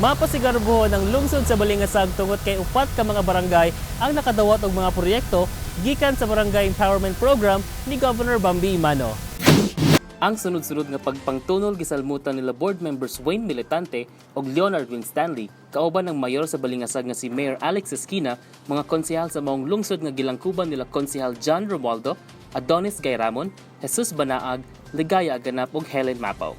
Mapasigarbo ng lungsod sa Balingasag tungod kay upat ka mga barangay ang nakadawat og mga proyekto gikan sa Barangay Empowerment Program ni Governor Bambi Emano. Ang sunod-sunod nga pagpangtunol gisalmutan nila board members Wayne Militante ug Leonard Winstanley, kauban ng mayor sa Balingasag nga si Mayor Alex Esquina, mga konsehal sa maong lungsod nga gilangkuban nila Konsehal John Romualdo, Adonis Gayramon, Jesus Banaag, Ligaya Aganap ug Helen Mapaw.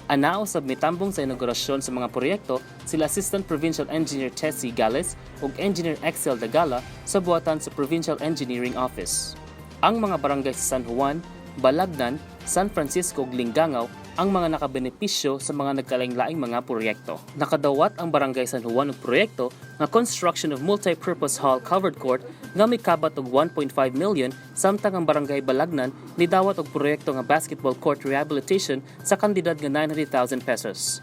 Anao sab mitambong sa inaugurasyon sa mga proyekto sila Assistant Provincial Engineer Tessie Gales ug Engineer Excel Dagala sa buhatan sa Provincial Engineering Office. Ang mga barangay sa San Juan, Balagnan, San Francisco ug Lingangaw ang mga nakabenepisyo sa mga nagkalaing-laing mga proyekto. Nakadawat ang Barangay San Juan og proyekto nga construction of multi-purpose hall covered court nga mikabat og 1.5 million, samtang ang Barangay Balagnan nidawat og proyekto nga basketball court rehabilitation sa kantidad nga 900,000 pesos.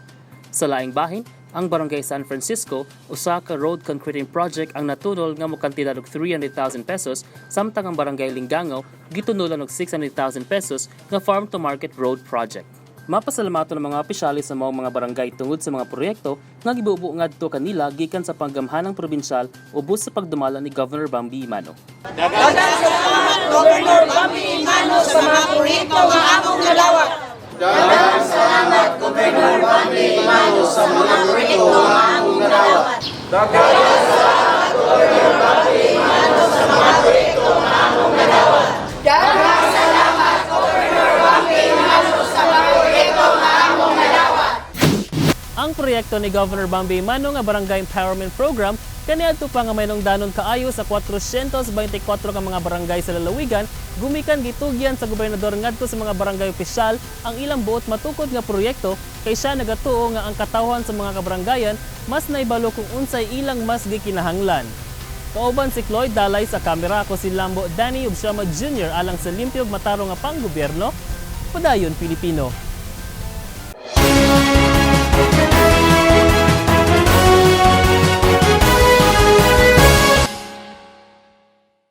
Sa laing bahin, ang Barangay San Francisco, usa ka road concreting project ang natunol nga mokantidad og 300,000 pesos, samtang ang Barangay Lingangaw gitunulan og 600,000 pesos nga farm to market road project. Mapasalamato ng mga opisyalis sa maong mga barangay tungod sa mga proyekto nga gibubo ngadto kanila gikan sa panggamhanang probinsyal ubos sa pagdumala ni Governor Bambi Emano. Daghang salamat, Governor Bambi Emano, sa mga proyekto nga among nadawat. Daghang salamat, Governor Bambi Emano, sa mga proyekto nga among nadawat. Daghang salamat, Governor Bambi Emano, sa mga proyekto nga among nadawat. Daghang salamat, Governor Bambi Emano, sa mga proyekto nga among nadawat. Ang proyekto ni Governor Bambi Emano nga Barangay Empowerment Program kaniadto pa nga may danon kaayo sa 424 ka mga barangay sa lalawigan, gumikan gitugyan sa gobernador ngadto sa mga barangay opisyal ang ilang buot matukod nga proyekto, kay siya nagatuo nga ang katawhan sa mga kabaranggayan mas naibalo kung unsay ilang mas gikinahanglan. Kauban si Cloyd Dalay sa kamera, ako si Lambo Danny Ubsiama Jr. alang sa limpyo ug matarong nga panggobyerno. Padayon, Pilipino.